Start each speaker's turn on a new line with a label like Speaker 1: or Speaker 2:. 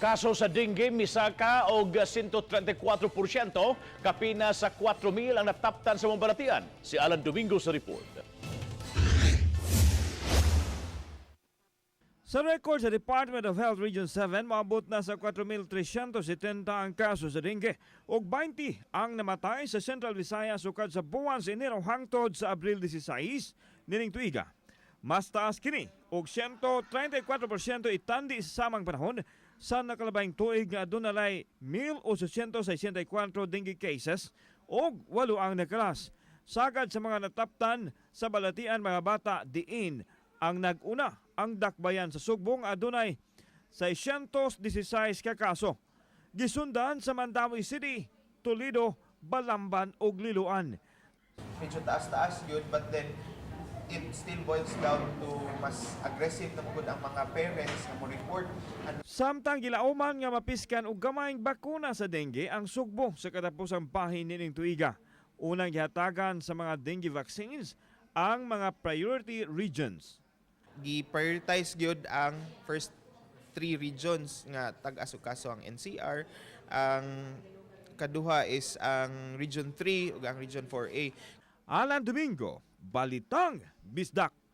Speaker 1: Kaso sa dengue misaka og 134%, kapina sa 4,000 ang nataptan sa mga balatian. Si Alan Domingo sa report.
Speaker 2: Sa record sa Department of Health Region 7, maabot na sa 4,370 ang kaso sa dengue ug 20 ang namatay sa Central Visayas sukad sa buwan sa Enero hangtod sa Abril 16 nining tuiga. Mas taas kini og 134% itandi sa samang panahon sa nakalabayng tuig nga aduna lay 1,864 dengue cases ug 8 ang nakalas. Sagad sa mga nataptan sa balatian, mga bata diin ang nag-una ang dakbayan sa Sugbo nga adunay 616 ka kaso. Gisundan sa Mandaue City, Toledo, Balamban ug Liloan.
Speaker 3: Medyo taas-taas yun, but then it still boils down to mas aggressive na magud ang mga parents nga mo report. And
Speaker 2: Samtang gilauman nga mapiskan og gamayng bakuna sa dengue ang Sugbo sa katapusang bahin nining tuiga. Unang gihatagan sa mga dengue vaccines ang mga priority regions.
Speaker 3: Gi-prioritize gyud ang first three regions nga tag-as og kaso, ang NCR, ang kaduha is ang Region 3 ug ang Region 4A.
Speaker 2: Alan Domingo, Balitang Bisdak.